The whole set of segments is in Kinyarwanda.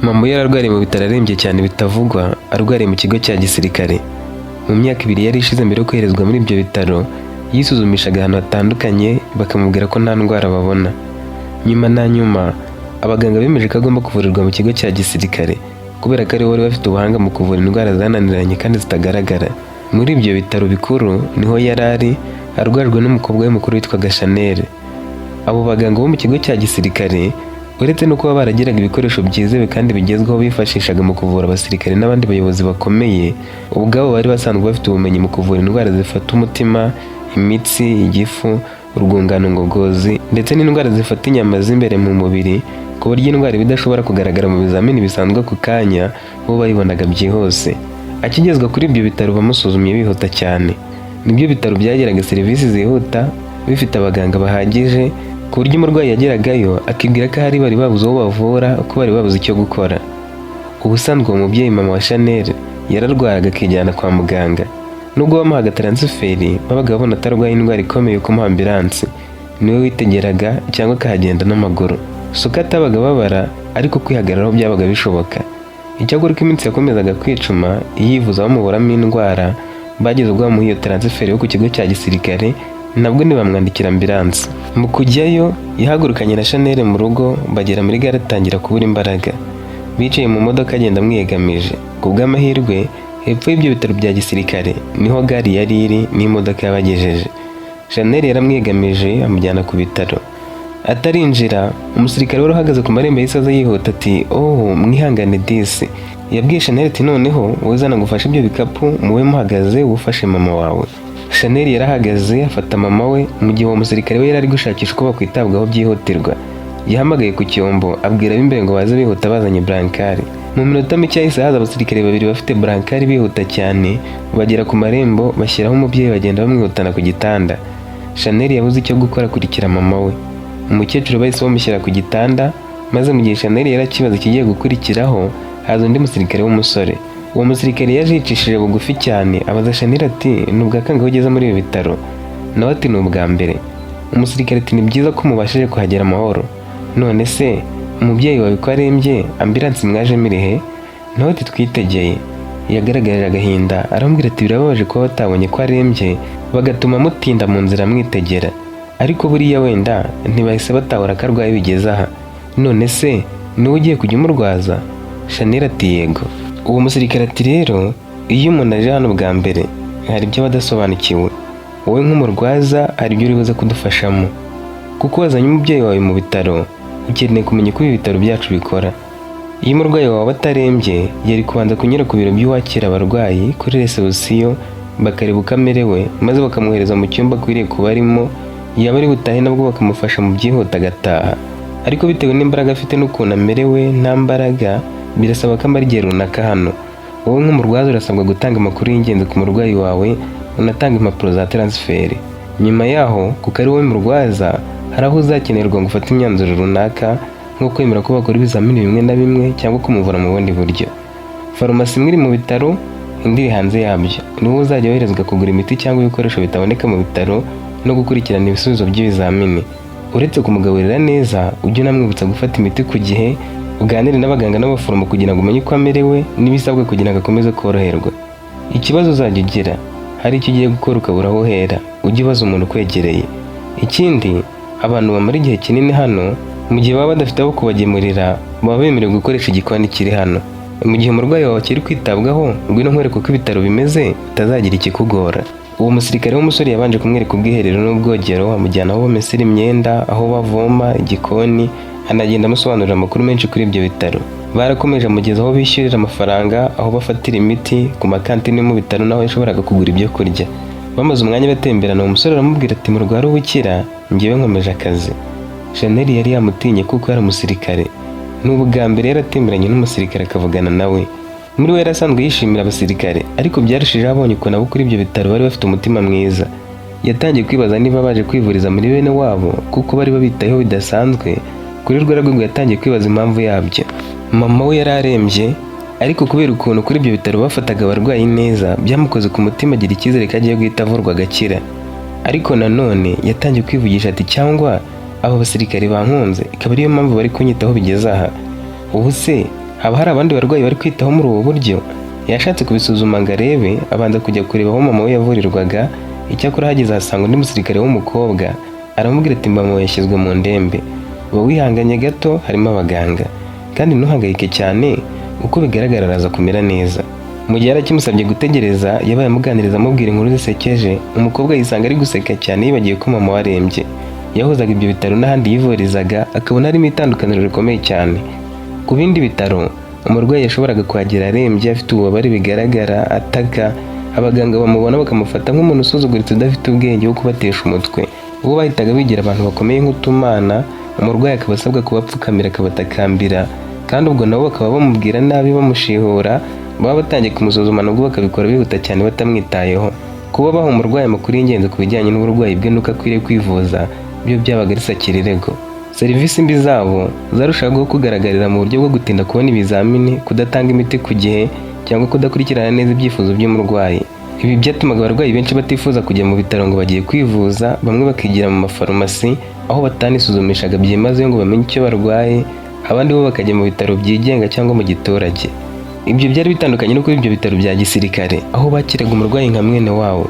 Mama yari arwariye mu bitaro, arembye cyane bitavugwa, arwariye mu kigo cya gisirikare. Mu myaka 2 yari ishize mbere yo koherezwa muri ibyo bitaro, yisuzumishaga ahantu hatandukanye, bakamubwira ko nta ndwara babona. Nyuma na nyuma, abaganga bemeje ko agomba kuvurirwa mu kigo cya gisirikare, kubera ko aribo bari bafite ubuhanga mu kuvura indwara zananiranye kandi zitagaragara. Muri ibyo bitaro bikuru niho yari ari, arwajwe n'umukobwa we mukuru witwaga Chanel. Abo baganga bo mu kigo cya gisirikare, uretse no kuba baragiraga ibikoresho byizewe kandi bigezweho bifashishaga mu kuvura abasirikare n'abandi bayobozi bakomeye, ubwabo bari basanzwe bafite ubumenyi mu kuvura indwara zifata umutima, imitsi, igifu, urwungano ngogozi ndetse n'indwara zifata inyama z'imbere mu mubiri, ku buryo indwara iba idashobora kugaragara mu bizamini bisanzwe ako kanya, bo bayibonaga byihuse. Akigezwa kuri ibyo bitaro, bamusuzumye bihuta cyane. Nibyo bitaro byagiraga serivisi zihuta, bifite abaganga bahagije, ku buryo umurwayi yageragayo akibwira ko ahari bari babuze uwo bavura, ko bari babuze icyo gukora. Ubusanzwe uwo mubyeyi, mama wa Chanel, yararwaraga akijyana kwa muganga. Nubwo bamuhaga transfert, babaga babona atarwaye indwara ikomeye kumuha ambulance. Niwe witegeraga cyangwa akahagenda n'amaguru. Si uko atabaga ababara, ariko kwihagararaho byabaga bishoboka. Icyakora, uko iminsi yakomezaga kwicuma yivuza bamuburamo indwara, bageze ubwo bamuha iyo transfert yo ku kigo cya gisirikare, nabwo ntibamwandikira ambulance. Mu kujyayo, yahagurukanye na Chanel mu rugo, bagera muri gare atangira kubura imbaraga. Bicaye mu modoka, agenda amwiyegamije. Ku bw'amahirwe, hepfo y'ibyo bitaro bya gisirikare niho gare yari iri n'imodoka yabagejeje. Chanel yaramwiyegamije, amujyana ku bitaro. Atarinjira, umusirikare wari uhagaze ku marembo yahise aza yihuta ati: "Oh, mwihangane disi." Yabwiye Chanel ati: "Noneho wowe zana ngufashe ibyo bikapu, mube muhagaze ufashe mama wawe." Chanel yarahagaze afata mama we, mu gihe uwo musirikare we yari ari gushakisha uko bakwitabwaho byihutirwa. Yahamagaye ku cyombo, abwira ab'imbere ngo baze bihuta bazanye brancard. Mu minota mike hahise haza abasirikare babiri bafite brancard, bihuta cyane, bagera ku marembo, bashyiraho umubyeyi, bagenda bamwihutana ku gitanda. Chanel yabuze icyo gukora, akurikira mama we. Umukecuru bahise bamushyira ku gitanda, maze mu gihe Chanel yari akibaza ikigiye gukurikiraho, haza undi musirikare w'umusore. Uwo musirikare yaje yicishije bugufi cyane, abaza Chanel ati: "Ni ubwa kangahe ugeze muri ibi bitaro?" Nawe ati: "Ni ubwa mbere." Umusirikare ati: "Ni byiza ko mubashije kuhagera amahoro. None se umubyeyi wawe ko arembye, ambulance mwajemo iri he?" Nawe ati: "Twitegeye." Yagaragaje agahinda, aramubwira ati: "Birababaje kuba batabonye ko arembye, bagatuma mutinda mu nzira mwitegera. Ariko buriya wenda ntibahise batahura ko arwaye bigeze aha. None se niwe ugiye kujya umurwaza?" Chanel ati: "Yego." Uwo musirikare ati: "Rero iyo umuntu aje hano bwa mbere, hari ibyo aba adasobanukiwe. Wowe nk'umurwaza hari ibyo uri buze kudufashamo, kuko wazanye umubyeyi wawe mu bitaro, ukeneye kumenya uko ibi bitaro byacu bikora. Iyo umurwayi wawe atarembye, yari kubanza kunyura ku biro by'uwakira abarwayi kuri réception, bakareba uko amerewe, maze bakamwohereza mu cyumba akwiriye kuba arimo. Yaba ari butahe, nabwo bakamufasha mu byihuta agataha. Ariko bitewe n'imbaraga afite n'ukuntu amerewe, nta mbaraga, birasaba ko amara igihe runaka hano. Wowe nk'umurwaza urasabwa gutanga amakuru y'ingenzi ku murwayi wawe, unatanga impapuro za transfert. Nyuma yaho, kuko ari wowe murwaza, hari aho uzakenerwa ngo ufate imyanzuro runaka, nko kwemera ko bakora ibizamini bimwe na bimwe cyangwa kumuvura mu bundi buryo. Farumasi imwe iri mu bitaro, indi iri hanze yabyo. Niwo uzajya woherezwa kugura imiti cyangwa ibikoresho bitaboneka mu bitaro no gukurikirana ibisubizo by'ibizamini. Uretse kumugaburira neza, ujye unamwibutsa gufata imiti ku gihe, uganire n'abaganga n'abaforomo kugira ngo umenye uko amerewe n'ibisabwa kugira ngo akomeze koroherwa. Ikibazo uzajya ugira, hari icyo ugiye gukora ukabura aho uhera, ujye ubaza umuntu ukwegereye. Ikindi, abantu bamara igihe kinini hano, mu gihe baba badafite aho kubagemurira, baba bemerewe gukoresha igikoni kiri hano. Mu gihe umurwayi wawe akiri kwitabwaho, ngwino nkwereke uko ibitaro bimeze, utazagira ikikugora." Uwo musirikare w'umusore yabanje kumwereka ubwiherero n'ubwogero, amujyana aho bamesera imyenda, aho bavoma, igikoni, anagenda amusobanurira amakuru menshi kuri ibyo bitaro. Barakomeje, amugeza aho bishyurira amafaranga, aho bafatira imiti, ku makantine mu bitaro n'aho yashoboraga kugura ibyo kurya. Bamaze umwanya batemberana, uwo musore aramubwira ati: "Murware ubukira, njyewe nkomeje akazi." Chanel yari yamutinye kuko yari umusirikare. Ni ubwa mbere yaratemberanye n'umusirikare akavugana nawe. Muri we yari asanzwe yishimira abasirikare, ariko byarushijeho abonye ukuntu abo kuri ibyo bitaro bari bafite umutima mwiza. Yatangiye kwibaza niba baje kwivuriza muri bene wabo, kuko bari babitayeho bidasanzwe. Kuri rwo rwego yatangiye kwibaza impamvu yabyo. Mama we yari arembye, ariko kubera ukuntu kuri ibyo bitaro bafataga abarwayi neza, byamukoze ku mutima, agira icyizere ko agiye guhita avurwa agakira. Ariko nanone yatangiye kwivugisha ati: "Cyangwa aba basirikare bankunze, ikaba ariyo mpamvu bari kunyitaho bigeze aha? Ubu se Haba hari abandi barwayi bari kwitaho muri ubu buryo? Yashatse kubisuzuma ngo arebe, abanza kujya kureba aho mama we yavurirwaga. Icyakora ahageze ahasanga undi musirikare w'umukobwa, aramubwira ati: "Mama we yashyizwe mu ndembe, uba wihanganye gato, harimo abaganga, kandi ntuhangayike cyane, uko bigaragara araza kumera neza." Mu gihe yari akimusabye gutegereza, yabaye amuganiriza, amubwira inkuru zisekeje. Umukobwa yisanga ari guseka cyane, yibagiwe ko mama we arembye. Yahuzaga ibyo bitaro n'ahandi yivurizaga, akabona harimo itandukaniro rikomeye cyane. Ku bindi bitaro, umurwayi yashoboraga kuhagera arembye, afite ububabare bigaragara, ataka. Abaganga bamubona bakamufata nk'umuntu usuzuguritse, udafite ubwenge, wo kubatesha umutwe. Bo bahitaga bigira abantu bakomeye nk'utumana, umurwayi akaba asabwa kubapfukamira, akabatakambira, kandi ubwo nabo bakaba bamubwira nabi, bamushihura. Baba batangiye kumusuzuma, nabwo bakabikora bihuta cyane, batamwitayeho. Kuba baha umurwayi amakuru y'ingenzi ku bijyanye n'uburwayi bwe n'uko akwiriye kwivuza, byo byabaga ari sakirirego. Serivisi mbi zabo zarushagaho kugaragarira mu buryo bwo gutinda kubona ibizamini, kudatanga imiti ku gihe, cyangwa kudakurikirana neza ibyifuzo by'umurwayi. Ibi byatumaga abarwayi benshi batifuza kujya mu bitaro ngo bagiye kwivuza, bamwe bakigira mu mafarumasi, aho batanisuzumishaga byimazeyo ngo bamenye icyo barwaye, abandi bo bakajya mu bitaro byigenga cyangwa mu giturage. Ibyo byari bitandukanye no kuri ibyo bitaro bya gisirikare, aho bakiraga umurwayi nka mwene wabo.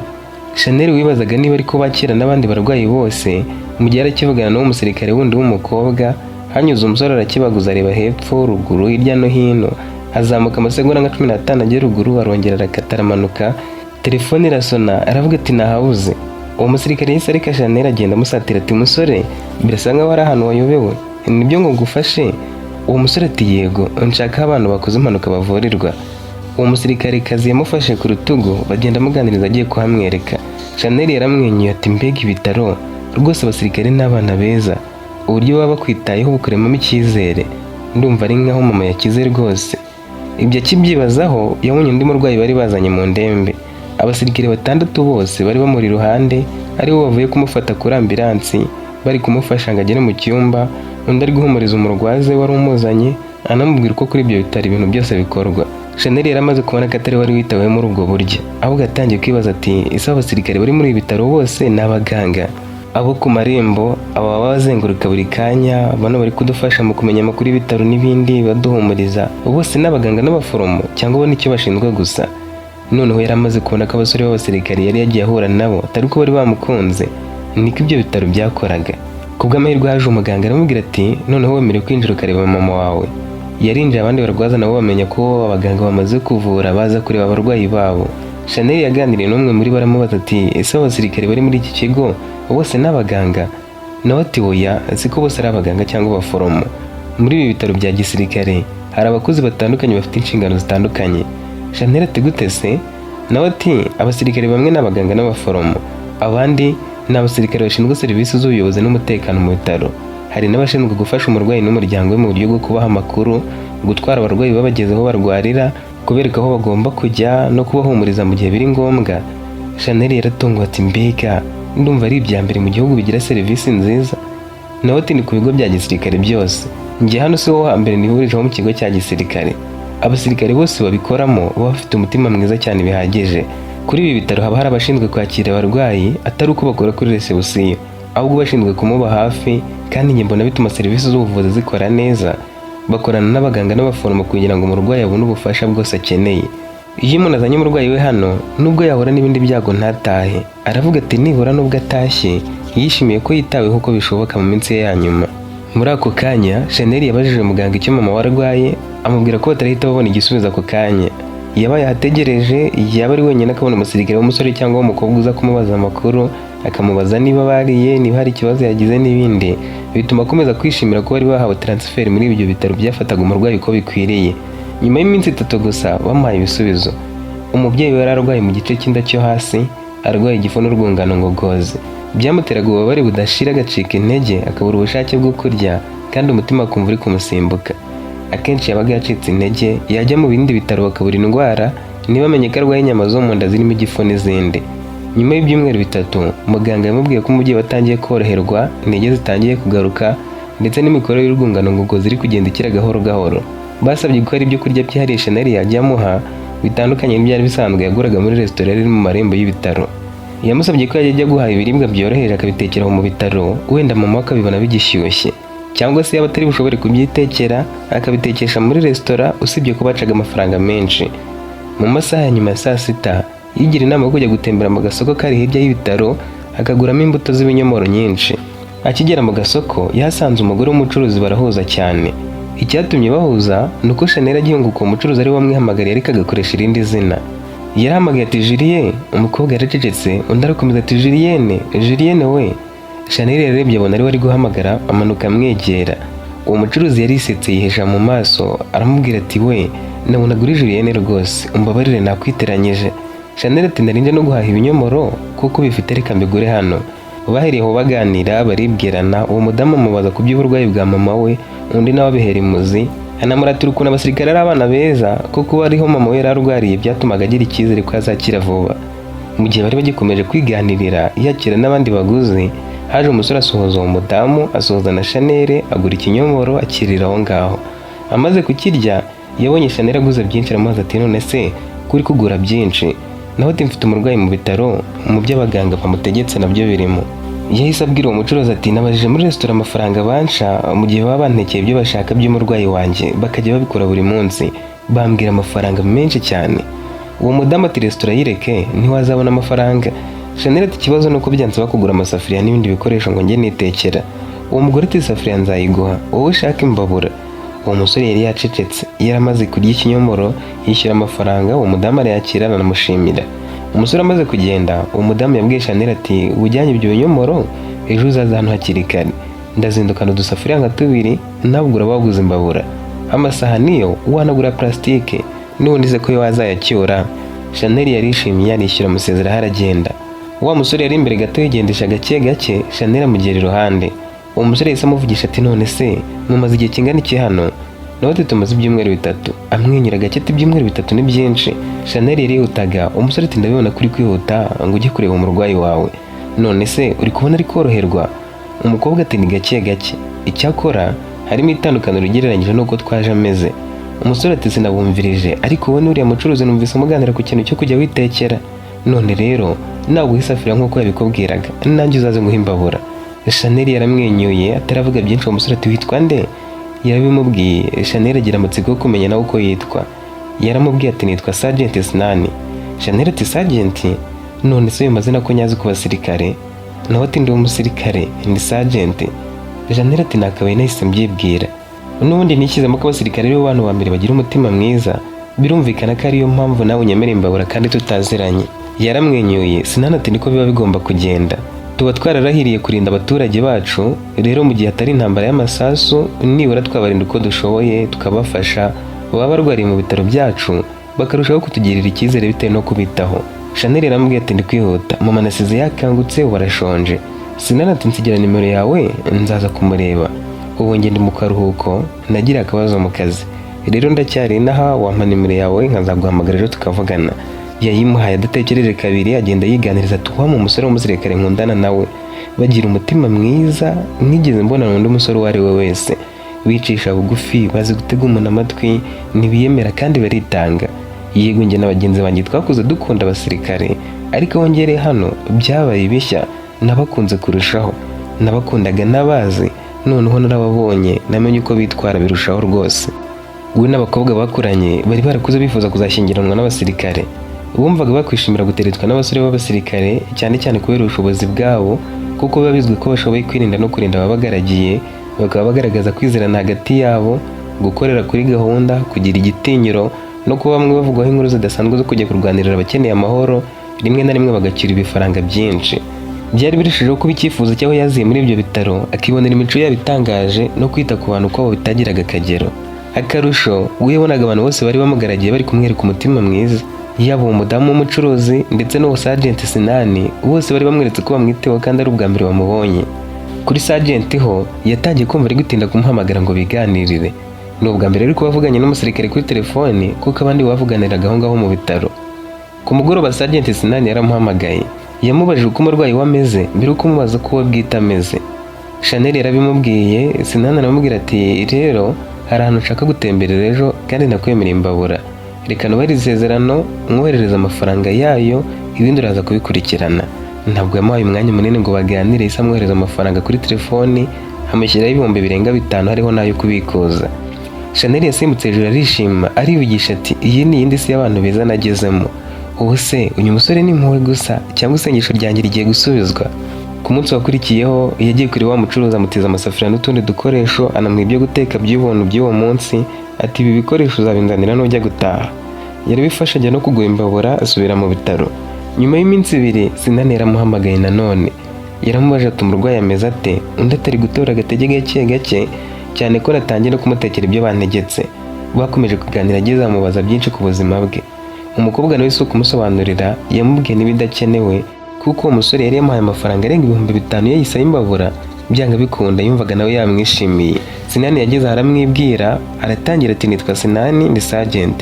Chanel wibazaga niba ariko bakira n'abandi barwayi bose. Mu gihe yari akivugana n'uwo musirikare wundi w'umukobwa, hanyuze umusore arakibaguza, areba hepfo, ruguru, hirya no hino, azamuka amasegonda nka 15 agera ruguru, arongera arakata, aramanuka. Telefone irasona, aravuga ati: "Nahabuze." Uwo musirikare yahise areka Chanel, agenda amusatira, ati: "Musore, birasa nkaho ari ahantu wayobewe, nibyo ngo ngufashe?" Uwo musore ati: "Yego, nshaka aho abantu bakoze impanuka bavurirwa." Uwo musirikare kazi yamufashe ku rutugu, bagenda amuganiriza, agiye kuhamwereka. Chanel yaramwenyuye ati: "Mbega ibitaro rwose! Abasirikare ni abana beza, uburyo baba bakwitayeho bukuremamo icyizere. Ndumva ari nkaho mama yakize rwose." Ibyo akibyibazaho, yabonye undi murwayi bari bazanye mu ndembe. Abasirikare batandatu bose bari bamuri iruhande, aribo bavuye kumufata kuri ambilansi, bari kumufasha ngo agere mu cyumba. Undi ari guhumuriza umurwaze wari umuzanye, anamubwira uko kuri ibyo bitaro ibintu byose bikorwa. Chanel yari amaze kubona ko atari wari witaweho muri ubwo buryo, ahubwo atangiye kwibaza ati: "Ese abasirikare bari muri ibi bitaro bose ni abaganga? Abo ku marembo, aba baba bazenguruka buri kanya, bano bari kudufasha mu kumenya amakuru y'ibitaro n'ibindi, baduhumuriza, bose ni abaganga n'abaforomo, cyangwa bo nicyo bashinzwe gusa?" Noneho yari amaze kubona ko abasore b'abasirikare yari yagiye ahura nabo atari uko bari bamukunze, niko ibyo bitaro byakoraga. Ku bw'amahirwe haje umuganga, aramubwira ati: "Noneho wemerewe kwinjira ukareba mama wawe." Yarinjiye, abandi barwaza nabo bamenya ko abaganga bamaze kuvura, baza kureba abarwayi babo. Chanel yaganiriye n'umwe muri bo, aramubaza ati: "Ese abasirikare bari muri iki kigo bose ni abaganga?" Nawe ati: "Oya, siko bose ari abaganga cyangwa abaforomo. Muri ibi bitaro bya gisirikare hari abakozi batandukanye bafite inshingano zitandukanye." Chanel ati: "Gute se?" Nawe ati: "Abasirikare bamwe ni abaganga n'abaforomo, abandi ni abasirikare bashinzwe serivisi z'ubuyobozi n'umutekano mu bitaro. Hari n'abashinzwe gufasha umurwayi n'umuryango we mu buryo bwo kubaha amakuru, gutwara abarwayi babageze aho barwarira, kubereka aho bagomba kujya no kubahumuriza mu gihe biri ngombwa." Chanel yaratunguwe ati: "Mbega, ndumva ari ibya mbere mu gihugu bigira serivisi nziza." Nawe ati: "Ni ku bigo bya gisirikare byose. Njye hano si ho hambere nivurijeho mu kigo cya gisirikare. Abasirikare bose babikoramo baba bafite umutima mwiza cyane bihagije. Kuri ibi bitaro haba hari abashinzwe kwakira abarwayi, atari uko bakora kuri reception, ahubwo bashinzwe kumuba hafi, kandi njye mbona bituma serivisi z'ubuvuzi zikora neza. Bakorana n'abaganga n'abaforomo kugira ngo umurwayi abone ubufasha bwose akeneye. Iyo umuntu azanye umurwayi we hano, nubwo yahura n'ibindi byago ntatahe, aravuga ati nibura nubwo atashye yishimiye ko yitaweho uko bishoboka mu minsi ye ya nyuma." Muri ako kanya Chanel yabajije muganga icyo mama we arwaye, amubwira ko batarahita babona igisubizo ako kanya. Yabaye ahategereje, yaba ari wenyine akabona umusirikare w'umusore cyangwa w'umukobwa uza kumubaza amakuru, akamubaza niba bariye, niba hari ikibazo yagize n'ibindi, bituma akomeza kwishimira ko bari bahawe transfert muri ibyo bitaro byafataga umurwayi uko bikwiriye. Nyuma y'iminsi 3 gusa bamuhaye ibisubizo. Umubyeyi we yari arwaye mu gice cy'inda cyo hasi, arwaye igifu n'urwungano ngogozi. Byamuteraga ububabare budashira, agacika intege, akabura ubushake bwo kurya, kandi umutima akumva uri kumusimbuka. Akenshi yabaga yacitse intege, yajya mu bindi bitaro bakabura indwara, ntibamenye ko arwaye inyama zo mu nda zirimo igifu n'izindi. Nyuma y'ibyumweru 3, muganga yamubwiye ko umubyeyi watangiye koroherwa, intege zitangiye kugaruka, ndetse n'imikorere y'urwungano ngogozi iri kugenda ikira gahoro gahoro. Basabye ko hari ibyo kurya byihariye Chanel yajya amuha, bitandukanye n'ibyari bisanzwe yaguraga muri resitora iri mu marembo y'ibitaro. Yamusabye ko yajya ajya guhaha ibiribwa byoroheje, akabitekera mu bitaro, wenda mama we akabibona bigishyushye. Cyangwa se yaba atari bushobore kubyitekera, akabitekesha muri resitora, usibye ko bacaga amafaranga menshi. Mu masaha ya nyuma ya saa sita, yigira inama yo kujya gutembera mu gasoko kari hirya y'ibitaro, akaguramo imbuto z'ibinyomoro nyinshi. Akigera mu gasoko, yahasanze umugore w'umucuruzi, barahuza cyane. Icyatumye bahuza ni uko Chanel agihunguka, uwo mucuruzi ari we wamwihamagariye, ariko agakoresha irindi zina. Yarahamagaye ati: "Julienne." Umukobwa yaracecetse, undi arakomeza ati: "Julienne, Julienne we." Chanel yarebye abona ari we ari guhamagara, amanuka amwegera. Uwo mucuruzi yarisetse, yihesha mu maso, aramubwira ati: "We, nabonaga uri Julienne, rwose umbabarire nakwiteranyije." Chanel ati: "Narinje no guhaha ibinyomoro, kuko bifite, reka mbigure hano." Bahereye aho baganira, baribwirana. Uwo mudamu amubaza ku by'uburwayi bwa mama we, undi nawe abihera imuzi, anamuratira ukuntu abasirikare ari abana beza, ko kuba ariho mama we yari arwariye byatumaga agira icyizere ko azakira vuba. Mu gihe bari bagikomeje kwiganirira, yakira n'abandi baguzi, haje umusore asuhuza uwo mudamu, asuhuza na Chanel, agura ikinyomoro, akirira aho ngaho. Amaze kukirya, yabonye Chanel aguze byinshi, aramubaza ati: "None se kuri kugura byinshi?" Nawe ati: "Mfite umurwayi mu bitaro, mu byo abaganga bamutegetse nabyo birimo." Yahise abwira uwo mucuruzi ati: "Nabajije muri resitora amafaranga banca mu gihe baba bantekeye ibyo bashaka by'umurwayi wanjye, bakajya babikora buri munsi, bambwira amafaranga menshi cyane." Uwo mudamu ati: "Resitora yireke, ntiwazabona amafaranga." Chanel ati: "Ikibazo ni uko byansaba kugura amasafuriya n'ibindi bikoresho ngo njye nitekera." Uwo mugore ati: "Isafuriya nzayiguha, wowe ushaka imbabura." Uwo musore yari yacecetse, yaramaze kurya ikinyomoro, yishyura amafaranga, uwo mudamu arayakira, aranamushimira. Umusore amaze kugenda, uwo mudamu yabwiye Chanel ati: "Ujyanye ibyo binyomoro, ejo uzaza hano hakiri kare, ndazindukana udusafuriya nka tubiri, ntabwo uraba waguze imbabura. Amasahani yo wanagura plastique, n'ubundi se ko yo wazayacyura." Chanel yarishimye, yarishyura, amusezeraho, aragenda. Wa musore yari imbere gato yigendesha gake gake. Chanel amugera iruhande. Uwo musore yahise amuvugisha ati: "None se mumaze igihe kingana iki hano?" Nawe ati: "Tumaze ibyumweru 3." Amwenyura gake ati: "Ibyumweru 3 ni byinshi." Chanel yarihutaga. Umusore ati: "Ndabibona kuri kwihuta ngo ujye kureba umurwayi wawe. None se uri kubona ari koroherwa?" Umukobwa ati: "Ni gake gake, icyakora harimo itandukaniro ugereranyije n'uko twaje ameze." Umusore ati: "Sinabumvirije, ariko wowe n'uriya mucuruzi numvise muganira ku kintu cyo kujya witekera. None rero naguha isafuriya nk'uko yabikubwiraga, nanjye uzaze nguhe imbabura." Chanel yaramwenyuye, ataravuga byinshi, uwo musore ati: "Witwa nde?" Yarabimubwiye. Chanel agira amatsiko yo kumenya nawe uko yitwa. Yaramubwiye ati: "Nitwa Sergeant Sinani." Chanel ati: "Sergeant? None se ayo mazina ko nyazi ku basirikare?" Nawe ati: "Ndi umusirikare, ndi Sergeant." Chanel ati: "Nakabaye nahise mbyibwira. N'ubundi nishyizemo ko abasirikare aribo bantu ba mbere bagira umutima mwiza. Birumvikana ko ariyo mpamvu nawe unyemera imbabura kandi tutaziranye." Yaramwenyuye. Sinani ati: "Niko biba bigomba kugenda. Tuba twararahiriye kurinda abaturage bacu. Rero mu gihe atari intambara y'amasasu, nibura twabarinda uko dushoboye, tukabafasha. Baba barwariye mu bitaro byacu, bakarushaho kutugirira icyizere bitewe no kubitaho." Chanel yaramubwiye ati: "Ndi kwihuta, mama nasize yakangutse, ubu arashonje." Sinani ati: "Nsigira nimero yawe, nzaza kumureba. Ubu ngende mu karuhuko, nagira akabazo mu kazi, rero ndacyari inaha. Wampa nimero yawe nkazaguhamagara ejo tukavugana?" Yayimuhaye adatekereje kabiri, agenda yiganiriza ati: "Wa mu musore w'umusirikare nkundana nawe, bagira umutima mwiza nigeze mbona undi musore uwo ari we wese. Bicisha bugufi, bazi gutega umuntu amatwi, ntibiyemera kandi baritanga. Yego, njye na bagenzi banjye twakuze dukunda abasirikare, ariko aho ngereye hano byabaye bishya, nabakunze kurushaho. Nabakundaga n'abazi, noneho narababonye, namenye uko bitwara birushaho rwose." We n'abakobwa bakuranye bari barakuze bifuza kuzashyingiranwa n'abasirikare. Bumvaga bakwishimira guteretswa n'abasore b'abasirikare, cyane cyane kubera ubushobozi bwabo, kuko biba bizwi ko bashoboye kwirinda no kurinda ababagaragiye, bakaba bagaragaza kwizerana hagati yabo, gukorera kuri gahunda, kugira igitinyiro, no kuba bamwe bavugwaho inkuru zidasanzwe zo kujya kurwanirira abakeneye amahoro, rimwe na rimwe bagacyura ibifaranga byinshi. Byari birushijeho kuba icyifuzo cy'aho yaziye muri ibyo bitaro, akibonera imico yabo itangaje no kwita ku bantu kwabo bitagiraga akagero. Akarusho, we yabonaga abantu bose bari bamugaragiye bari kumwereka umutima mwiza, yaba uwo mudamu w'umucuruzi ndetse n'uwo Sergeant Sinani, bose bari bamweretse ko bamwiteho kandi ari ubwa mbere bamubonye. Kuri Sergeant ho, yatangiye kumva ari gutinda kumuhamagara ngo biganirire. Ni ubwa mbere ari kuba avuganye n'umusirikare kuri telefoni, kuko abandi bavuganiraga aho ngaho mu bitaro. Ku mugoroba, Sergeant Sinani yaramuhamagaye. Yamubajije uko umurwayi we ameze mbere yo kumubaza uko we bwite ameze. Chanel yarabimubwiye. Sinani aramubwira ati: "Rero hari ahantu nshaka gutemberera ejo, kandi nakwemereye imbabura. Reka nubahirize isezerano, mwoherereze amafaranga yayo, ibindi uraza kubikurikirana." Ntabwo yamuhaye umwanya munini ngo baganire, yahise amwohereza amafaranga kuri telefoni. Amushyiraho 5,000 birenga hariho n'ayo kubikuza. Chanel yasimbutse hejuru arishima, arivugisha ati: "Iyi ni iyindi si y'abantu beza nagezemo. Ubu se uyu musore ni impuhwe gusa cyangwa isengesho ryanjye rigiye gusubizwa?" Ku munsi wakurikiyeho yagiye kuri wa mucuruzi, amutiza amasafuriya n'utundi dukoresho, anamuha ibyo guteka by'ubuntu by'uwo munsi, ati: "Ibi bikoresho uzabinzanira nujya gutaha." Yarabifashe, ajya no kugura imbabura, asubira mu bitaro. Nyuma y'iminsi 2 Sinani yaramuhamagaye nanone. Yaramubaje ati: "Umurwayi ameze ate?" Undi atari gutora agatege gake gake cyane, ko natangiye no kumutekera ibyo bantegetse. Bakomeje kuganira, ageze amubaza byinshi ku buzima bwe. Umukobwa nawe si ukumusobanurira, yamubwiye n'ibidakenewe, kuko uwo musore yari yamuhaye amafaranga arenga 5000 yayisaba imbabura. Byanga bikunda yumvaga nawe yamwishimiye. Sinani yageze aho aramwibwira, aratangira ati: "Nitwa Sinani, ndi sergeant,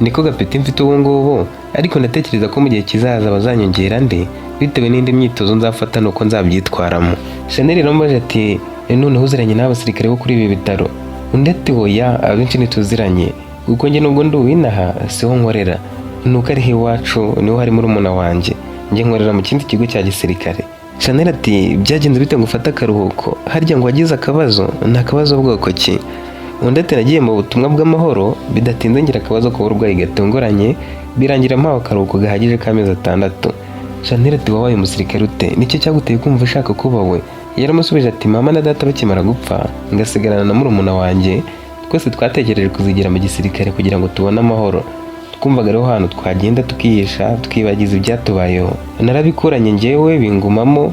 niko gapeti mfite ubu ngubu, ariko ndatekereza ko mu gihe kizaza bazanyongera andi bitewe n'indi myitozo nzafata nuko nzabyitwaramo." Chanel yaramubaje ati: "Noneho uziranye n'abasirikare bo kuri ibi bitaro?" Undi ati: "Oya, abenshi ntituziranye, kuko njye nubwo ndi uwinaha siho nkorera, nuko ariho iwacu niho hari murumuna wanjye. Njye nkorera mu kindi kigo cya gisirikare." Chanel ati: "Byagenze bite ngo ufate akaruhuko? Harya ngo wagize akabazo? Ni akabazo bwoko ki?" Undi ati: "Nagiye mu butumwa bw'amahoro, bidatinze ngira akabazo k'uburwayi gatunguranye, birangira mpawe akaruhuko gahagije k'amezi 6." Chanel ati: "Wabaye umusirikare ute? Nicyo cyaguteye kumva ushaka kuba we?" Yaramusubije ati: "Mama na data bakimara gupfa ngasigarana na murumuna wanjye, twese twatekereje kuzigira mu gisirikare kugira ngo tubone amahoro. Twumvaga ariho hantu twagenda tukihisha, tukibagiza ibyatubayeho. Narabikuranye njyewe bingumamo,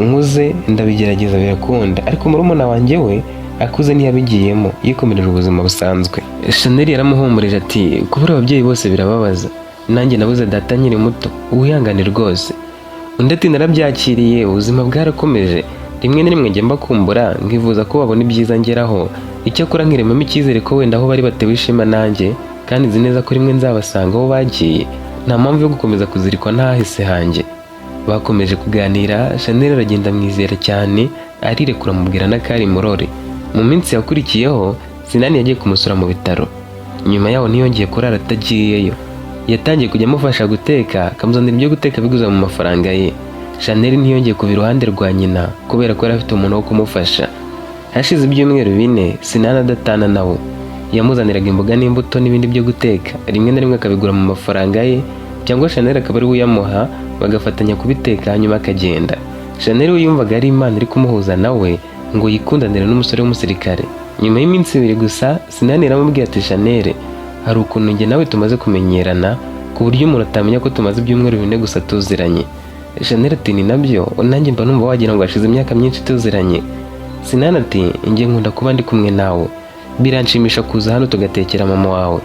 nkuze ndabigerageza birakunda, ariko murumuna wanjye we akuze ntiyabigiyemo, yikomereje ubuzima busanzwe." Chanel yaramuhumurije ati: "Kubura ababyeyi bose birababaza, nanjye nabuze data nkiri muto, wihangane rwose." Undi ati: "Narabyakiriye, ubuzima bwarakomeje. Rimwe na rimwe njya mbakumbura, nkifuza ko babona ibyiza ngeraho. Icyakora nkiremamo icyizere ko wenda aho bari batewe ishema nanjye, kandi nzi neza ko rimwe nzabasanga aho bagiye. Nta mpamvu yo gukomeza kuzirikwa n'ahahise hanjye." Bakomeje kuganira, Chanel aragenda amwizera cyane, arirekura, amubwira n'akari murore. Mu minsi yakurikiyeho Sinani yagiye kumusura mu bitaro. Nyuma yaho ntiyongeye kurara atagiyeyo. Yatangiye kujya amufasha guteka, akamuzanira ibyo guteka biguze mu mafaranga ye. Chanel ntiyongeye kuva iruhande rwa nyina kubera ko yari afite umuntu wo kumufasha. Hashize ibyumweru 4 Sinani adatana nawe. Yamuzaniraga imboga n'imbuto n'ibindi byo guteka, rimwe na rimwe akabigura mu mafaranga ye, cyangwa Chanel akaba ari we uyamuha, bagafatanya kubiteka, hanyuma akagenda. Chanel we yumvaga ari Imana iri kumuhuza nawe ngo yikundanire n'umusore w'umusirikare. Nyuma y'iminsi 2 gusa Sinani yaramubwiye ati: "Chanel, hari ukuntu njye nawe tumaze kumenyerana ku buryo umuntu atamenya ko tumaze ibyumweru 4 gusa tuziranye." Chanel ati: "Ni nabyo, nanjye mba numva wagira ngo hashize imyaka myinshi tuziranye." Sinani ati: "Njye nkunda kuba ndi kumwe nawe, biranshimisha kuza hano tugatekera mama wawe."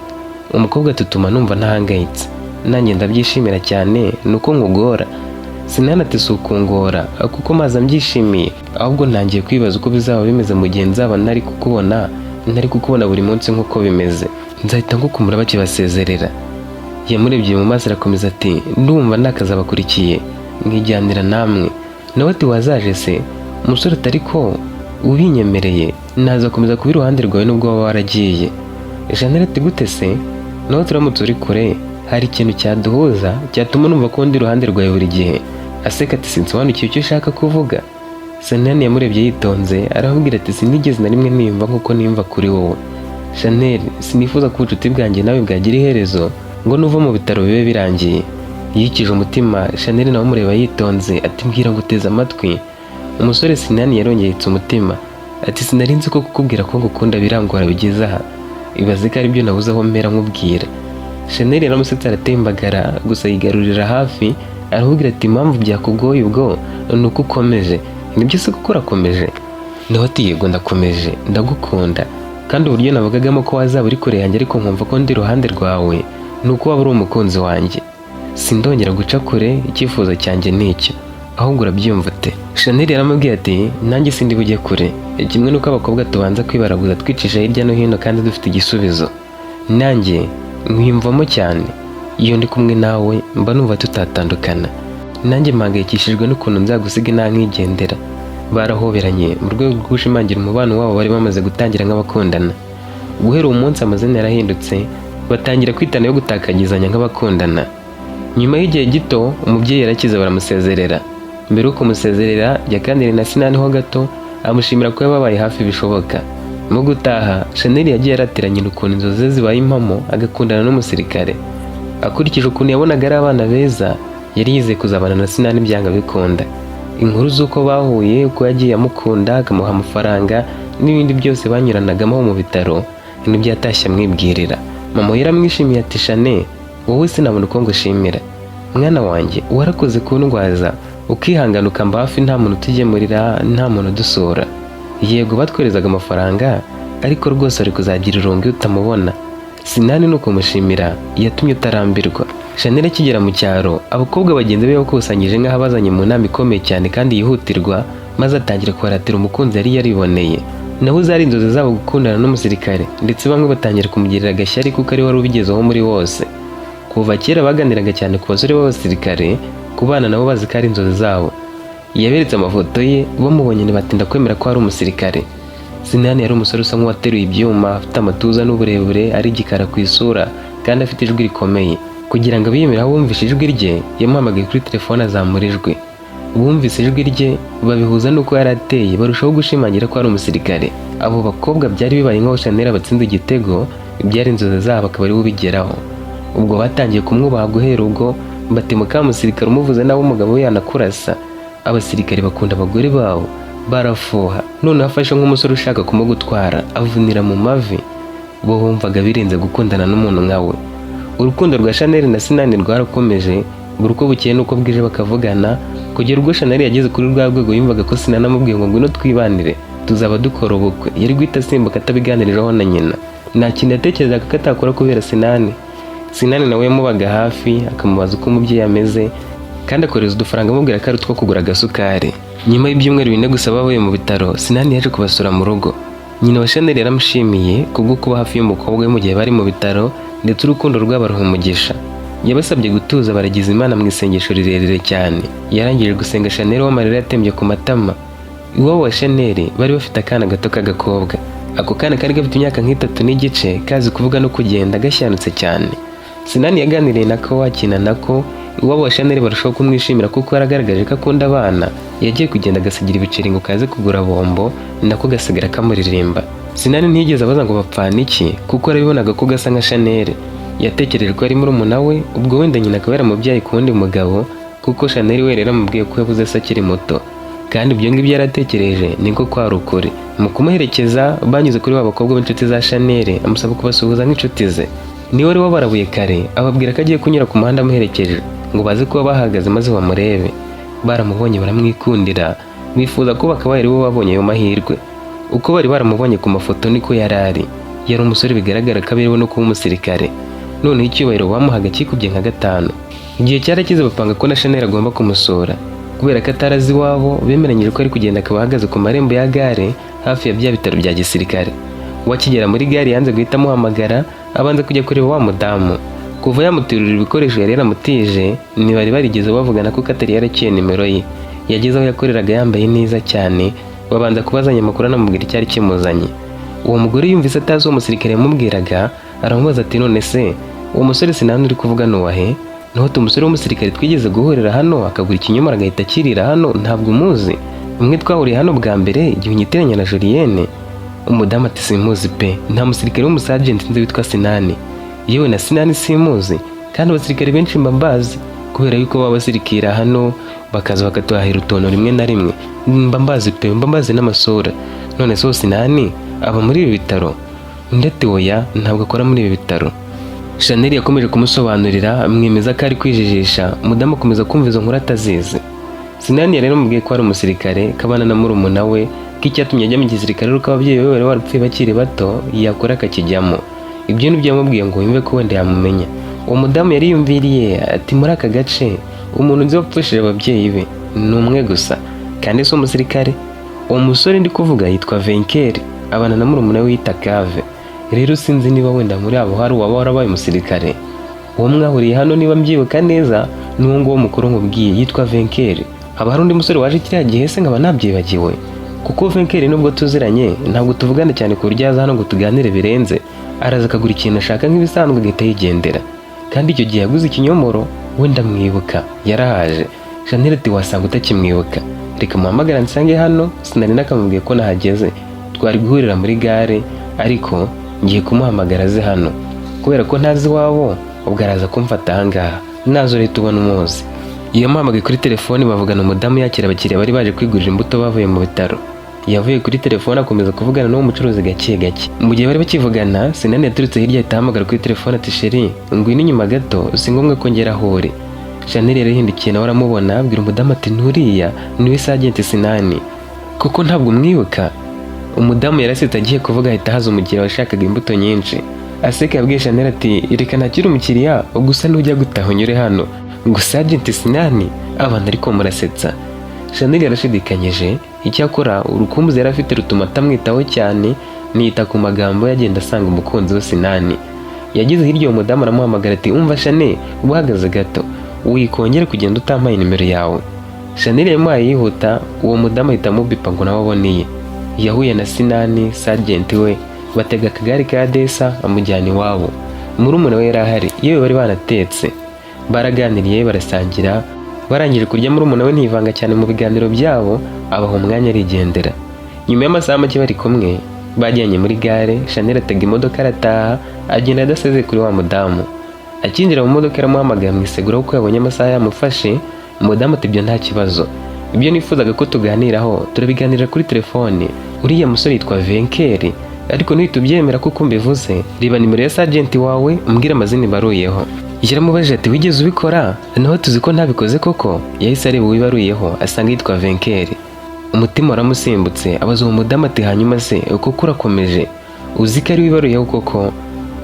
Umukobwa tutuma numva ntahangayitse, nanjye ndabyishimira cyane. Ni uko nkugora? Sinani ati: "Si ukungora kuko maze mbyishimiye, ahubwo ntangiye kwibaza uko bizaba bimeze mu gihe nzaba ntari kukubona buri munsi nk'uko bimeze. Nzahita ngukumbura." Bakibasezerera yamurebye mu maso, arakomeza ati: "Ndumva nakazabakurikiye nkijyanira namwe." Nawe ati: "Wazaje se?" Umusore ati: "Ariko ubinyemereye nazakomeza kuba iruhande rwawe nubwo waba waragiye." Chanel ati: "Gute se?" Nawe turamutse uri kure hari ikintu cyaduhuza cyatuma numva ko ndi iruhande rwawe buri gihe. Aseka ati: "Sinsobanukiwe icyo ushaka kuvuga." Sinani yamurebye yitonze, aramubwira ati: "Sinigeze na rimwe niyumva nk'uko niyumva kuri wowe Chanel. Sinifuza ko ubucuti bwanjye nawe bwagira iherezo ngo nuva mu bitaro bibe birangiye." Yikije umutima. Chanel nawe amureba yitonze ati: "Mbwira ngo uteze amatwi." Umusore Sinani yarongeye yitsa umutima ati: "Sinari nzi ko kukubwira ko ngukunda birangora bigeze aha. Ibaze ko aribyo nabuze aho mpera nkubwira." Chanel yaramusetse aratembagara, gusa yigarurira hafi, aramubwira ati: "Impamvu byakugoye ubwo ni uko ukomeje. Nibyo se kuko urakomeje?" Nawe ati: "Yego, ndakomeje, ndagukunda. Kandi uburyo navugagamo ko wazaba uri kure yanjye ariko nkumva ko ndi iruhande rwawe, ni uko waba uri umukunzi wanjye. Sindongera guca kure, icyifuzo cyanjye ni icyo. Ahubwo urabyumva ute?" Chanel yaramubwiye ati: "Nanjye sindi bujye kure. Kimwe n'uko abakobwa tubanza kwibaraguza twicisha hirya no hino kandi dufite igisubizo, nanjye nkwiyumvamo cyane. Iyo ndi kumwe nawe mba numva tutatandukana. Nanjye mpangayikishijwe n'ukuntu nzagusiga nta nkigendera." Barahoberanye mu rwego rwo gushimangira umubano wabo bari bamaze gutangira nk'abakundana. Guhera uwo munsi amazina yarahindutse, batangira kwitana yo gutakagizanya nk'abakundana. Nyuma y'igihe gito umubyeyi yarakize, baramusezerera. Mbere yo kumusezerera yaganiriye na Sinani ho gato, Amushimira ko yababaye hafi bishoboka. Mu gutaha, Chanel yagiye aratira nyina ukuntu inzozi ze zibaye impamo, agakundana n'umusirikare. Akurikije ukuntu yabonaga ari abana beza, yari yizeye kuzabana na Sinani byanga bikunda. Inkuru z'uko bahuye, uko yagiye amukunda akamuha amafaranga n'ibindi byose banyuranagamo mu bitaro, nibyo yatashye amwibwirira. Mama we yaramwishimiye ati: "Shane, wowe sinabona uko ngushimira. Mwana wanjye, warakoze kundwaza, ukihangana, ukamba hafi, nta muntu utugemurira, nta muntu udusura. Yego batwoherezaga amafaranga, ariko rwose wari kuzagira irungu iyo utamubona. Sinani ni ukumushimira, yatumye utarambirwa." Chanel akigera mu cyaro, abakobwa bagenzi be bakusanyije nk'aho abazanye mu nama ikomeye cyane kandi yihutirwa, maze atangira kubaratira umukunzi yari yariboneye. Naho zari inzozi zabo gukundana n'umusirikare, ndetse bamwe batangira kumugirira agashyari kuko ari wari ubigezeho muri bose. Kuva kera baganiraga cyane ku basore b'abasirikare, kubana nabo bazi ko ari inzozi zabo. Yaberetse amafoto ye, bamubonye ntibatinda kwemera ko ari umusirikare. Sinani yari umusore usa nk'uwateruye ibyuma, afite amatuza n'uburebure, ari igikara ku isura kandi afite ijwi rikomeye. Kugira ngo abiyemere aho bumvise ijwi rye, yamuhamagaye kuri telefone azamura ijwi. Bumvise ijwi rye babihuza n'uko yari ateye, barushaho gushimangira ko ari umusirikare. Abo bakobwa byari bibaye nk'aho Chanel abatsinze igitego, ibyari inzozi zabo akaba ariwe ubigeraho. Ubwo batangiye kumwubaha guhera ubwo, bati: "Muka musirikare umuvuze nawe umugabo we yanakurasa. Abasirikare bakunda abagore babo, barafuha. Noneho afashe nk'umusore ushaka kumugutwara, avunira mu mavi." Bo bumvaga birenze gukundana n'umuntu nkawe. Urukundo rwa Chanel na Sinani rwarakomeje, buri uko bukeye n'uko bwije bakavugana, kugera ubwo Chanel yageze kuri rwa rwego yumvaga ko Sinani amubwiye ngo ngwino twibanire, tuzaba dukora ubukwe, yari guhita asimbuka atabiganirijeho na nyina. Nta kintu yatekerezaga ko atakora kubera Sinani. Sinani nawe yamubaga hafi, akamubaza uko umubyeyi ameze, kandi akohereza udufaranga amubwira ko ari utwo kugura agasukari. Nyuma y'ibyumweru 4 gusa bavuye mu bitaro, Sinani yaje kubasura mu rugo. Nyina wa Chanel yaramushimiye kubwo kuba hafi y'umukobwa we mu gihe bari mu bitaro, ndetse urukundo rwabo aruha umugisha. Yabasabye gutuza, baragiza Imana mu isengesho rirerire cyane. Yarangije gusenga, Chanel w'amarira yatembye ku matama. Iwabo wa Chanel bari bafite akana gato k'agakobwa. Ako kana kari gafite imyaka nk'3 n'igice, kazi kuvuga no kugenda, gashyanutse cyane. Sinani yaganiriye nako, wakina nako. Iwabo wa Chanel barushaho kumwishimira kuko yaragaragaje ko akunda abana. Yagiye kugenda agasigira ibiceri ngo kaze kugura bombo, nako gasigara kamuririmba. Sinani ntiyigeze abaza ngo bapfana iki, kuko yarabibonaga ko gasa nka Chanel. Yatekereje ko ari murumuna we, ubwo wenda nyina akaba yaramubyaye ku wundi mugabo, kuko Chanel we rero amubwiye ko yabuze se akiri muto. Kandi ibyo ngibyo yaratekereje niko kwari ukuri. Mu kumuherekeza banyuze kuri ba bakobwa b'inshuti za Chanel, amusaba kubasuhuza nk'inshuti ze. Niwe wari wabarabuye kare, ababwira ko agiye kunyura ku muhanda amuherekeje, ngo baze kuba bahagaze maze bamurebe. Baramubonye baramwikundira, bifuza ko bakabaye aribo babonye ayo mahirwe. Uko bari baramubonye ku mafoto niko yari ari. Yari umusore bigaragara ko aberewe no kuba umusirikare. Noneho icyubahiro bamuhaga kikubye nka gatanu. Igihe cyarakize, bapanga ko na Chanel agomba kumusura. Kubera ko atarazi iwabo, bemeranyije ko ari kugenda akaba ahagaze ku marembo ya gare hafi ya bya bitaro bya gisirikare. Wakigera muri gare yanze guhita amuhamagara, abanza kujya kureba wa mudamu. Kuva yamuterurira ibikoresho yari yaramutije, ntibari barigeze bavugana kuko atari yaraciye nimero ye. Yageze aho yakoreraga yambaye neza cyane, babanza kubazanya amakuru, anamubwira icyari kimuzanye. Uwo mugore yumvise atazi uwo musirikare yamubwiraga, aramubaza ati: "None se uwo musore Sinani uri kuvuga ni uwahe?" "Naho umusore w'umusirikare twigeze guhurira hano, akagura ikinyomoro agahita akirira hano, ntabwo umuzi? Umwe twahuriye hano bwa mbere igihe unyitiranya na Julienne." Umudamu ati: "Simuzi pe, nta musirikare w'umusajenti nzi witwa Sinani. Yewe na Sinani simuzi, kandi abasirikare benshi mba mbazi kubera yuko baba basirikira hano, bakaza bakatuhahira utuntu rimwe na rimwe. Mba mbazi pe, mba mbazi n'amasura. None se Sinani aba muri ibi bitaro?" Undi ati: "Oya, ntabwo akora muri ibi bitaro." Chanel yakomeje kumusobanurira, amwemeza ko ari kwijijisha. Umudamu akomeza kumva izo nkuru atazizi. Sinani yari yaramubwiye ko ari umusirikare, kabana na murumuna we, ko icyatumye ajya mu gisirikare ari uko ababyeyi be bari barapfuye bakiri bato, yakora akakijyamo. Ibyo nibyo yamubwiye ngo yumve ko wenda yamumenya. Uwo mudamu yari yumviriye ati: "Muri aka gace umuntu nzi wapfushije ababyeyi be ni umwe gusa, kandi si umusirikare. Uwo musore ndi kuvuga yitwa Venkeri, abana na murumuna we wita Kave. Rero sinzi niba wenda muri abo hari uwaba warabaye umusirikare. Uwo mwahuriye hano, niba mbyibuka neza, ni uwo nguwo mukuru nkubwiye yitwa Venkeri. Haba hari undi musore waje kiriya gihe se nkaba nabyibagiwe? Kuko Venkeri nubwo tuziranye, ntabwo tuvugana cyane ku buryo yaza hano ngo tuganire birenze. Araza akagura ikintu ashaka nk'ibisanzwe, agahita yigendera. Kandi icyo gihe yaguze ikinyomoro, we ndamwibuka yarahaje." Chanel ati: "Wasanga utakimwibuka." Reka muhamagara nsange hano. Sinari nakamubwiye ko nahageze, twari guhurira muri gare, ariko ngiye kumuhamagara aze hano kubera ko ntazi iwabo. Ubwo araza kumfata ahangaha, nazo leta ubona umuzi. Yamuhamagaye kuri telefoni, bavugana. Umudamu yakira abakiriya bari baje kwigurira imbuto bavuye mu bitaro. Yavuye kuri telefone akomeza kuvugana n'uwo mucuruzi gake gake. Mu gihe bari bakivugana, Sinani yaturutse hirya, ahita ahamagara kuri telefone ati: "Chérie, ngwino inyuma gato, si ngombwa ko ngera aho uri." Chanel yarahindukiye nawe aramubona, abwira umudamu ati: "Nturiya niwe Sergeant Sinani kuko ntabwo umwibuka?" Umudamu yarasetse, agiye kuvuga ahita haza umukiriya washakaga imbuto nyinshi. Aseka yabwiye Chanel ati: "Reka nakire umukiriya gusa, nujya gutaha unyure hano." Ngo Sergeant Sinani? Abantu ariko murasetsa. Chanel yarashidikanyije, icyakora urukumbuzi yari afite rutuma atamwitaho cyane, niyita ku magambo yagenda asanga umukunzi we Sinani. Yageze hirya, uwo mudamu aramuhamagara ati: "Umva Chanel, uba uhagaze gato, wikongere kugenda utampaye nimero yawe." Chanel yamuhaye yihuta, uwo mudamu ahita amubipa ngo nawe aboneye. Yahuye na Sinani Sergeant we, batega akagare ka Desa, amujyana iwabo. Murumuna we yari ahari, yewe bari banatetse. Baraganiriye, barasangira. Barangije kurya, murumuna we ntiyivanga cyane mu biganiro byabo, abaha umwanya arigendera. Nyuma y'amasaha make bari kumwe, bajyanye muri gare, Chanel atega imodoka arataha, agenda adasezeye kuri wa mudamu. Akinjira mu modoka aramuhamagara mu isegura kuko yabonye amasaha yamufashe. Umudamu ati: "Ibyo nta kibazo, ibyo nifuzaga ko tuganiraho turabiganirira kuri telefone. Uriya musore yitwa Venkeri, ariko ntuhite ubyemera kuko mbivuze. Reba nimero ya sergeant wawe, umbwire amazina ibaruyeho." Yaramubajije ati: "Wigeze ubikora?" Naho tuzi ko ntabikoze koko. Yahise areba uwibaruyeho, asanga yitwa Venkeri. Umutima waramusimbutse, abaza uwo mudamu ati: "Hanyuma se koko urakomeje, uzi ko ari wibaruyeho koko?"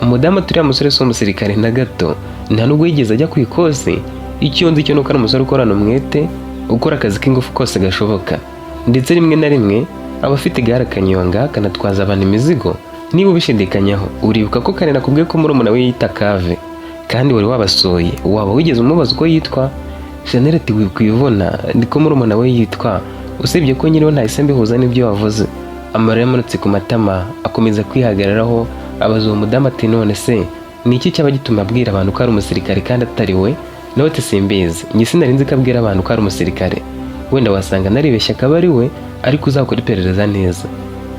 Umudamu ati: "Uriya musore si umusirikare na gato, nta nubwo yigeze ajya ku ikosi. Icyo nzi cyo nuko ari umusore ukorana umwete, ukora akazi k'ingufu kose gashoboka, ndetse rimwe na rimwe aba afite igare akanyonga, akanatwaza abantu imizigo. Niba ubishidikanyaho, uribuka ko kare nakubwiye ko murumuna we yita Kave, kandi wari wabasuye, waba wigeze umubaza uko yitwa?" Chanel ati: "Wikwivuna, niko murumuna we yitwa, usibye ko nyiriwe ntahise mbihuza n'ibyo wavuze." Amarira yamanutse ku matama, akomeza kwihagararaho, abaza uwo mudamu ati: "None se ni iki cyaba gituma abwira abantu ko ari umusirikare kandi atari we?" Nawe ati: "Simbizi, njye sinari nzi ko abwira abantu ko ari umusirikare. Wenda wasanga naribeshye akaba ari we, ariko uzakora iperereza neza."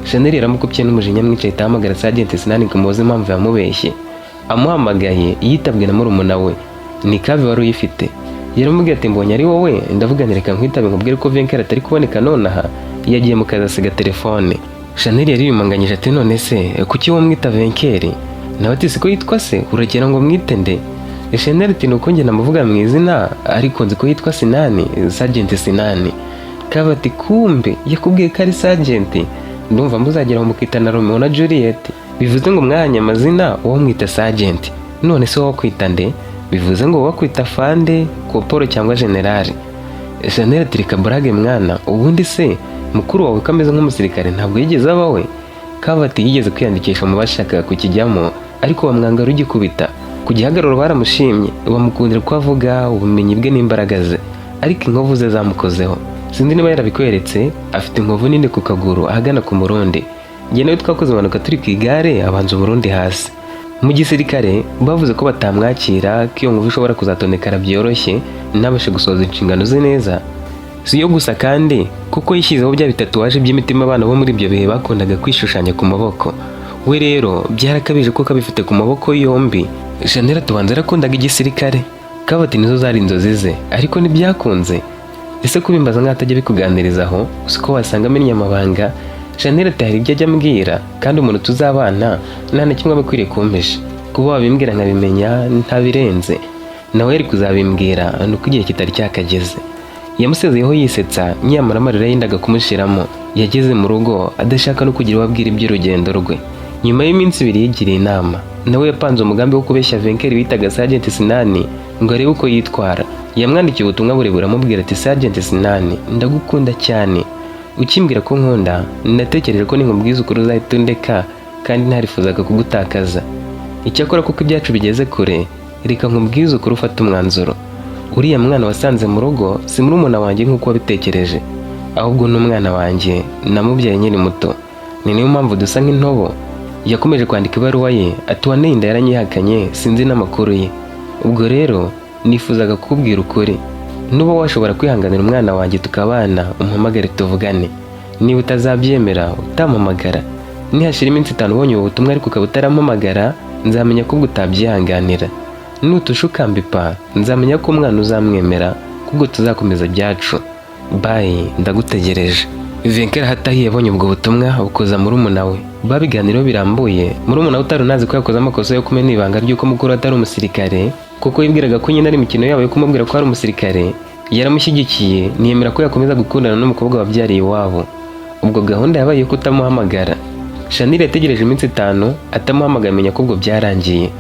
Chanel yaramukupye n'umujinya mwinshi, ahita ahamagara Sergeant Sinani ngo amubaze impamvu yamubeshye. Amuhamagaye, yitabwe na murumuna we, ni Kave wari uyifite. Yaramubwiye ati: "Mbonye ari wowe, ndavuga nti reka nkwitabe nkubwire ko Venkeri atari kuboneka nonaha, yagiye mu kazi asiga telefone." Chanel yariyumanganyije ati: "None se kuki wowe mwita Venkeri?" Nawe ati: "Siko yitwa se, uragira ngo mwite nde?" Chanel ati: "Nuko njye namuvuga mu izina, ariko nzi ko yitwa Sinani, Sergeant Sinani." Kave ati: "Kumbe yakubwiye ko ari Sergeant? Ndumva muzagera mukita na Romeo na Juliet. Bivuze ngo mwahanye amazina, wowe mwita Sergeant, none se wowe kwita nde? Bivuze ngo wowe kwita Fande, Koporo cyangwa General." Chanel ati: "Reka burage mwana, ubundi se mukuru wawe ko ameze nk'umusirikare, ntabwo yigeze aba we?" Kave ati: "Yigeze kwiyandikisha mu bashakaga kukijyamo, ariko bamwanga rugikubita. Ku gihagararo baramushimye, bamukundira ko avuga, ubumenyi bwe n'imbaraga ze, ariko inkovu ze zamukozeho. Sinzi niba yarabikweretse, afite inkovu nini ku kaguru ahagana ku murundi. Njye nawe twakoze impanuka turi ku igare, abanza umurundi hasi. Mu gisirikare bavuze ko batamwakira, ko iyo nkovu ishobora kuzatonekara byoroshye, ntabashe gusohoza inshingano ze neza. Si yo gusa kandi, kuko yishyizeho bya bitatouage by'imitima abana bo muri ibyo bihe bakundaga kwishushanya ku maboko. We rero byarakabije kuko abifite ku maboko yombi." Chanel tubanza yarakundaga igisirikare. Kave ati: "Nizo zari inzozi ze, ariko ntibyakunze. Ese kubimbaza nk'aho atajya bikuganirizaho, usiko wasanga amennye amabanga?" Chanel ati: "Hari ibyo ajya ambwira, kandi umuntu tuzabana nta na kimwe aba akwiriye kumpisha. Kuba wabimbwira nkabimenya ntabirenze, nawe yari kuzabimbwira, ni uko igihe kitari cyakageze." Yamusezeyeho yisetsa, nyamara amarira yendaga kumushiramo. Yageze mu rugo adashaka no kugira uwo abwira iby'urugendo rwe. Nyuma y'iminsi 2 yigiriye inama, nawe yapanze umugambi wo kubeshya Venkeri witaga Sergeant Sinani ngo arebe uko yitwara. Yamwandikiye ubutumwa burebure, amubwira ati: "Sergeant Sinani, ndagukunda cyane. Ukimbwira ko nkunda, natekereje ko ninkubwiza ukuri uzahita undeka, kandi ntarifuzaga kugutakaza. Icyakora kuko ibyacu bigeze kure, reka nkubwize ukuri ufate umwanzuro. Uriya mwana wasanze mu rugo si murumuna wanjye nk'uko wabitekereje, ahubwo ni umwana wanjye, namubyaye nkiri muto, ni niyo mpamvu dusa nk'intobo." Yakomeje kwandika ibaruwa ye ati: "Uwanteye inda yaranyihakanye, sinzi n'amakuru ye. Ubwo rero nifuzaga kukubwira ukuri. Nuba washobora kwihanganira umwana wanjye tukabana, umpamagare tuvugane. Niba utazabyemera, utampamagara. Nihashira iminsi 5 ubonye ubu butumwa ariko ukaba utarampamagara, nzamenya ko ubwo utabyihanganira. Nutusha ukambipa, nzamenya ko umwana uzamwemera, kubwo tuzakomeza ibyacu. Bye, ndagutegereje." Venkera hatahiye yabonye ubwo butumwa bukoza murumuna we, babiganiraho birambuye. Murumuna we utari unazi ko yakoze amakosa yo kumena ibanga ry'uko mukuru atari umusirikare, kuko yibwiraga ko nyine ari imikino yabo yo kumubwira ko ari umusirikare, yaramushyigikiye, ntiyemera ko yakomeza gukundana n'umukobwa wabyariye iwabo. Ubwo gahunda yabaye yo kutamuhamagara. Shanel yategereje iminsi 5 atamuhamagaye, amenya ko ubwo byarangiye.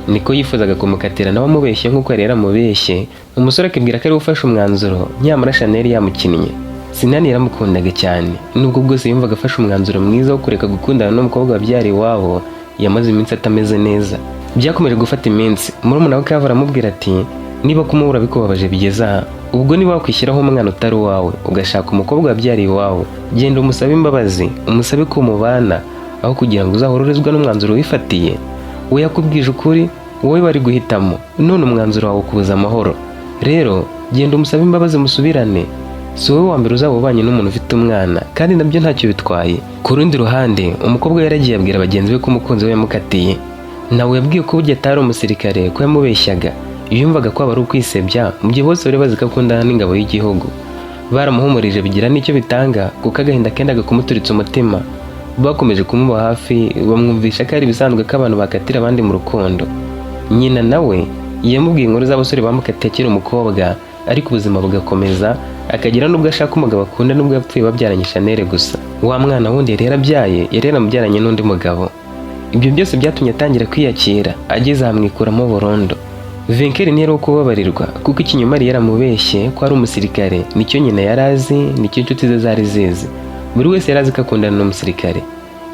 Niko yifuzaga kumukatira nawe amubeshye nk'uko yari yaramubeshye, umusore akibwira ko ari we ufashe umwanzuro, nyamara Shanel yamukinnye. Sinani yaramukundaga cyane, nubwo bwose yumvaga afashe umwanzuro mwiza wo kureka gukundana n'umukobwa wabyariye iwabo. Yamaze iminsi atameze neza, byakomeje gufata iminsi. Murumuna we Kava aramubwira ati: "Niba kumubura bikubabaje bigeze aha, ubwo niba wakwishyiraho umwana utari uwawe ugashaka umukobwa wabyariye iwawe, genda umusabe imbabazi, umusabe ko mubana, aho kugira ngo uzahororezwe n'umwanzuro wifatiye. We yakubwije ukuri, wowe bari guhitamo, none umwanzuro wawe ukubuza amahoro. Rero genda umusabe imbabazi musubirane. Si wowe wa mbere uzaba ubanye n'umuntu ufite umwana, kandi nabyo ntacyo bitwaye." Ku rundi ruhande, umukobwa yaragiye abwira bagenzi be ko umukunzi we yamukatiye. Nawe yabwiye ko burya atari umusirikare, ko yamubeshyaga. Yumvaga ko aba ari ukwisebya mu gihe bose bari bazi ko akundana n'ingabo y'igihugu. Baramuhumurije, bigira n'icyo bitanga, kuko agahinda kendaga kumuturitsa umutima. Bakomeje kumuba hafi, bamwumvisha ko ari ibisanzwe ko abantu bakatira abandi mu rukundo. Nyina nawe yamubwiye inkuru z'abasore bamukatiye akiri umukobwa, ariko ubuzima bugakomeza, akagira n'ubwo ashaka umugabo akunda n'ubwo yapfuye babyaranye Shanel gusa. Wa mwana wundi yari yarabyaye, yari yaramubyaranye n'undi mugabo. Ibyo byose byatumye atangira kwiyakira, ageze ahamwikuramo burundu. Venkeri ntiyari uwo kubabarirwa, kuko ikinyoma yari yaramubeshye ko ari umusirikare nicyo nyina yari azi, nicyo inshuti ze zari zizi. Buri wese yari azi ko akundana n'umusirikare.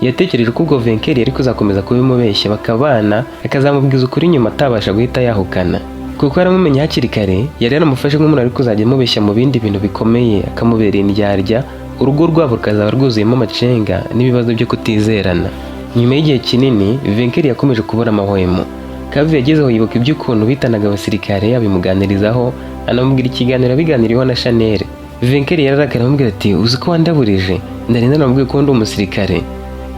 Yatekereje ko ubwo Venkeri yari kuzakomeza kubimubeshya bakabana, akazamubwiza ukuri nyuma atabasha guhita yahukana, kuko yaramumenye hakiri kare. Yari yaramufashe nk'umuntu ari kuzajya amubeshya mu bindi bintu bikomeye, akamubera indyarya, urugo rwabo rukazaba rwuzuyemo amacenga n'ibibazo byo kutizerana. Nyuma y'igihe kinini, Venkeri yakomeje kubura amahwemo. Kavi yagezeho yibuka iby'ukuntu bitanaga abasirikare, abimuganirizaho, anamubwira ikiganiro abiganiriyeho na Shanel. Venkeri yararakaye, aramubwira ati: "Uzi ko wandaburije? Nari naramubwiye ko ndi umusirikare."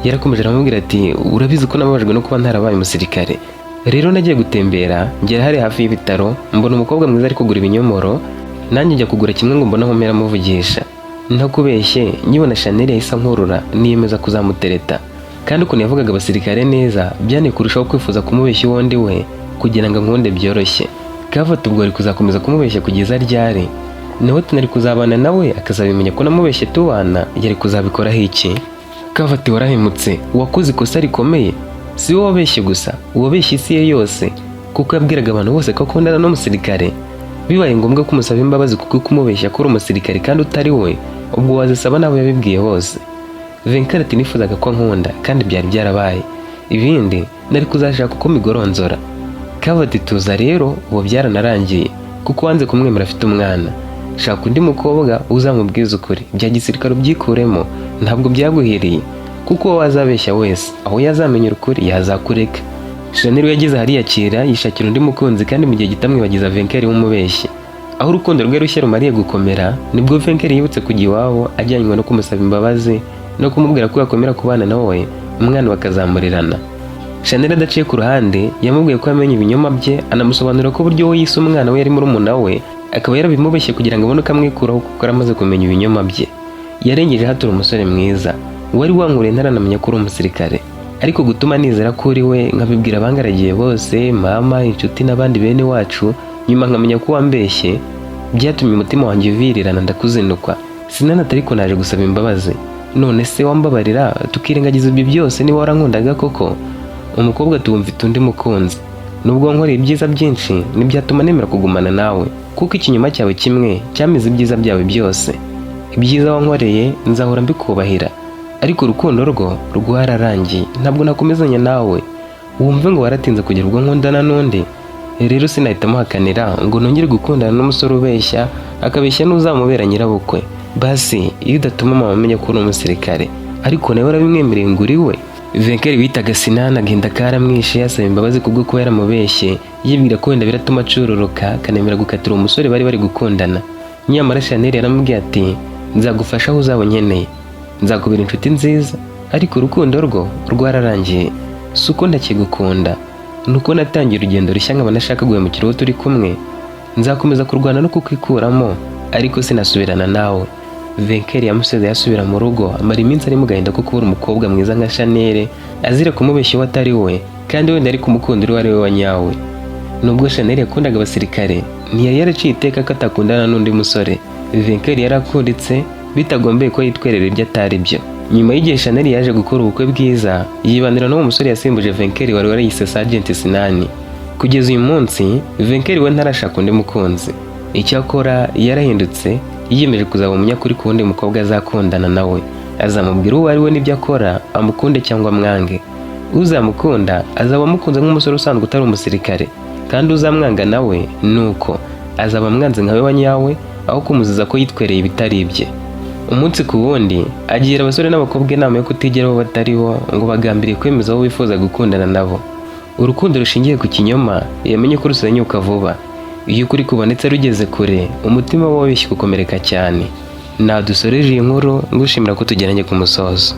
Yarakomeje aramubwira ati: "Urabizi ko nababajwe no kuba ntarabaye umusirikare. Rero nagiye gutembera, ngera hari hafi y'ibitaro, mbona umukobwa mwiza ari kugura ibinyomoro, nanjye njya kugura kimwe ngo mbone aho mpera amuvugisha. Ntakubeshye, nkibona Shanel yahise ankurura, niyemeza kuzamutereta. Kandi ukuntu yavugaga abasirikare neza byanteye kurushaho kwifuza kumubeshya uwo ndi we kugira ngo ankunde byoroshye." Kavata ubwo ari kuzakomeza kumubeshya kugeza ryari? Nawe tunari kuzabana, nawe akazabimenya ko namubeshye tubana, yari kuzabikoraho iki? Kavati: "Warahemutse, wakoze ikosa rikomeye. Si wowe wabeshye gusa, wabeshye isi ye yose, kuko yabwiraga abantu bose ko akundana n'umusirikare. Bibaye ngombwa ko umusaba imbabazi kuko kumubeshya ko uri umusirikare kandi utari we, ubwo wazisaba n'abo yabibwiye bose." Venkara ati: "Nifuzaga ko nkunda kandi byari byarabaye, ibindi nari kuzashaka uko migoronzora." Kavati: "Tuza rero, ubu byaranarangiye kuko wanze kumwemera afite umwana. Shaka undi mukobwa uzamubwiza ukuri, bya gisirikare ubyikuremo, ntabwo byaguhiriye, kuko uwo wazabeshya wese aho yazamenyera ukuri yazakureka." Shanel yageze ahariyakira, yishakira undi mukunzi, kandi mu gihe gitamwibagiza Venkeri w'umubeshyi. Aho urukundo rwe rushya rumariye gukomera, nibwo Venkeri yibutse kujya iwabo ajyanywe no kumusaba imbabazi no kumubwira ko yakomera kubana nawe, umwana bakazamurirana. Shanel adaciye ku ruhande yamubwiye ko yamenye ibinyoma bye, anamusobanurira ko uburyo we yise umwana we yari murumuna we, akaba yarabimubeshye kugira ngo abone uko amwikuraho, kuko yari amaze kumenya ibinyoma bye. Yarengeje hatura: "Umusore mwiza wari wankuriye ntaranamenya ko uri umusirikare, ariko gutuma nizera ko uri we, nkabibwira abangaragiye bose, mama, inshuti n'abandi bene wacu, nyuma nkamenya ko wambeshye, byatumye umutima wanjye uvirirana, ndakuzinukwa." Sinanata: "Ariko naje gusaba imbabazi. None se wambabarira tukirengagiza ibyo byose niba warankundaga koko?" Umukobwa ati: "Mfite undi mukunzi. Nubwo wankoreye ibyiza byinshi, ntibyatuma nemera kugumana nawe, kuko ikinyoma cyawe kimwe cyamize ibyiza byawe byose. Ibyiza wankoreye nzahora mbikubahira, ariko urukundo rwo rwararangiye, ntabwo nakomezanya nawe. Wumve ngo waratinze kugera ubwo nkundana n'undi. Rero sinahita muhakanira ngo nongere gukundana n'umusore ubeshya, akabeshya n'uzamubera nyirabukwe. Basi iyo udatuma mama amenya ko uri umusirikare, ariko nawe warabimwemereye ngo uri we." Venkeri witaga Sinani agahinda karamwishe, asaba imbabazi kubwo kuba yaramubeshye, yibwira ko wenda biratuma acururuka akanemera gukatira umusore bari bari gukundana. Nyamara Chanel yaramubwiye ati: "Nzagufasha aho uzaba unkeneye, nzakubera inshuti nziza, ariko urukundo rwo rwararangiye. Si uko ntakigukunda, ni uko natangiye urugendo rushya, nkaba nashaka guhemukira uwo turi kumwe. Nzakomeza kurwana no kukwikuramo, ariko sinasubirana nawe." Venkeri yamusezeye asubira mu rugo, amara iminsi ari mu gahinda ko kubura umukobwa mwiza nka Chanel, azira kumubeshya uwo atari we, kandi wenda ari kumukunda uwo ari we wa nyawe. Nubwo Chanel yakundaga abasirikare, ntiyari yaraciye iteka ko atakundana n'undi musore. Venkeri yarakunditse bitagombeye ko yitwerera ibyo atari byo. Nyuma y'igihe, Chanel yaje gukora ubukwe bwiza, yibanira n'uwo musore yasimbuje Venkeri wari warayise Sergeant Sinani. Kugeza uyu munsi, Venkeri we ntarashaka undi mukunzi. Icyakora yarahindutse, yiyemeje kuzaba umunyakuri ku wundi mukobwa azakundana nawe. Azamubwira uwo ari we n'ibyo akora, amukunde cyangwa amwange. Uzamukunda azaba amukunze nk'umusore usanzwe utari umusirikare, kandi uzamwanga nawe ni uko azaba amwanze nkawe wa nyawe, aho kumuziza ko yitwereye ibitari ibye. Umunsi ku wundi agira abasore n'abakobwa inama yo kutigera abo batari bo ngo bagambiriye kwemeza abo bifuza gukundana nabo. Urukundo rushingiye ku kinyoma yamenye ko rusenyuka vuba. Iyo ukuri kubonetse rugeze kure, umutima w'uwabeshye ukomereka cyane. Nadusoreje iyi nkuru, ngushimira ko tugeranye ku musozo.